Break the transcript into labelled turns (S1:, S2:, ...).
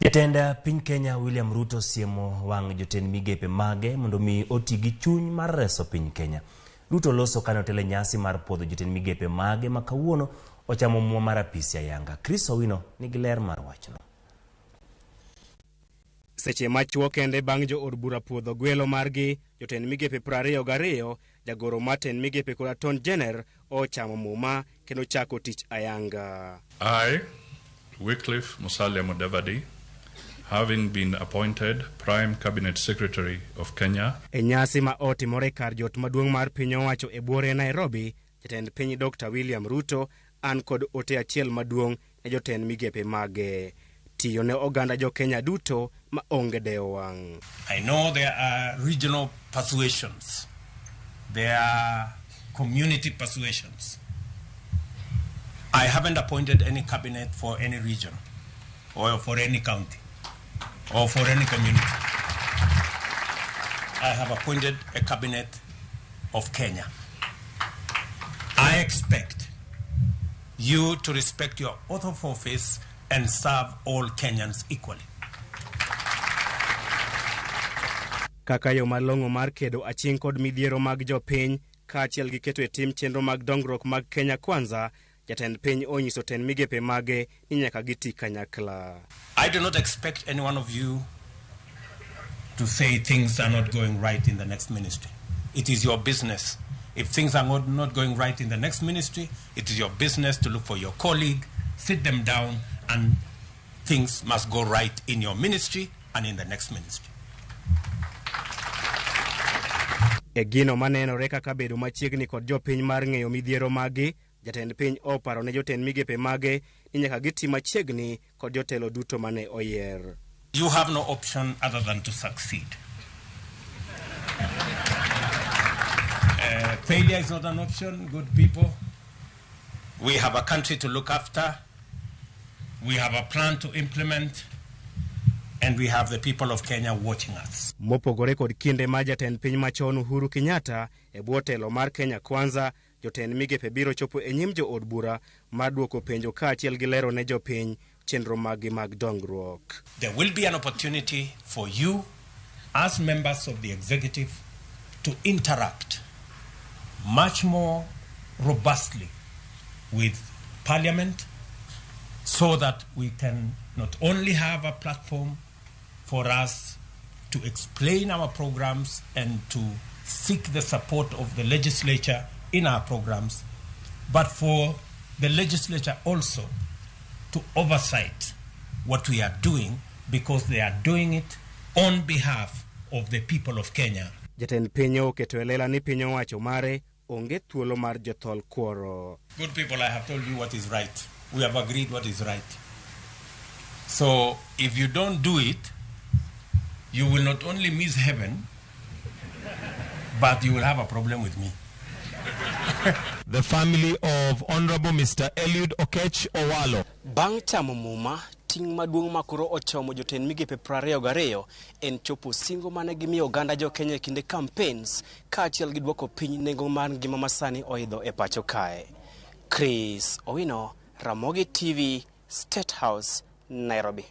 S1: Jatend piny Kenya William Ruto siemo wang' jotend migepe mage mondo mi oti gi chuny mar reso piny Kenya. Ruto loso kane otelo e nyasi mar puodho jotend migepe mage ma kawuono ochamo muma mar apisi ayanga. Chris Owino nigi ler mar wachno.
S2: Seche machuok kende bang' jo od bura puodho gwelo margi, jotend migepe 22, jagoro mar tend migepe kod Attorney General ochamo muma kendo chako tich ayanga.
S3: I, Wycliffe Musalia Mudavadi, having been appointed Prime Cabinet Secretary of Kenya.
S2: E nyasi ma otimore kar jot maduong' mar piny owacho e buore Nairobi, jatend piny Dr. William Ruto an kod ote achiel maduong' ne jotend migepe mage. Tiyo ne oganda jo Kenya duto ma onge dewo wang'.
S4: I know there are regional persuasions. There are community persuasions. I haven't appointed any cabinet for any region or for any county or for any community. I have appointed a cabinet of Kenya. I expect you to respect your oath of office and serve all Kenyans equally.
S2: Kaka yo malong'o mar kedo aching' kod midhiero mag jopiny kaachiel gi keto e tim chenro mag dongruok mag Kenya Kwanza, jatend piny onyiso tend migepe mage ni nyaka giti kanyakla.
S4: I do not expect any one of you to say things are not going right in the next ministry. It is your business. If things are not going right in the next ministry, it is your business to look for your colleague, sit them down, and things must go right in your ministry and in the next ministry.
S2: E gino manenore kaka bedo machiegni kod jopiny mar ng'eyo midhiero magi, jatend piny oparo ne jotend migepe mage ni nyaka giti machiegni kod jotelo duto mane oyier.
S4: You have no option other than to succeed. Failure is not an option, good people. We have a country to look after. We have a plan to implement. And we have the people of Kenya watching us.
S2: Mopogore kod kinde ma jatend piny machon Uhuru Kenyatta e bwo telo mar Kenya Kwanza, jotend migepe biro chopo e nyim jo od bura mar duoko penjo kaachiel gi lero ne jopiny chenro maggi mag dongruok.
S4: There will be an opportunity for you as members of the executive to interact much more robustly with Parliament so that we can not only have a platform for us to explain our programs and to seek the support of the legislature in our programs, but for the legislature also to oversight what we are doing, because they are doing it on behalf of the people of Kenya.
S2: Jatend piny oketo e lela ni piny owacho mare onge thuolo mar jothol kuoro.
S4: Good people, I have told you what is right. We have agreed what is right. So if you don't do it, you will not only miss heaven, but you will have a problem with me.
S5: The family of Honorable Mr. Eliud Okech Owalo.
S2: Bang' chamo muma, ting' maduong' ma koro ochomo jotend migepe 22 en chopo singo mane gimiyo oganda jo Kenya e kinde campaigns kaachiel gi duoko piny nengo mar ngima masani oidho e pacho kae. Chris Owino, Ramogi TV, State House, Nairobi.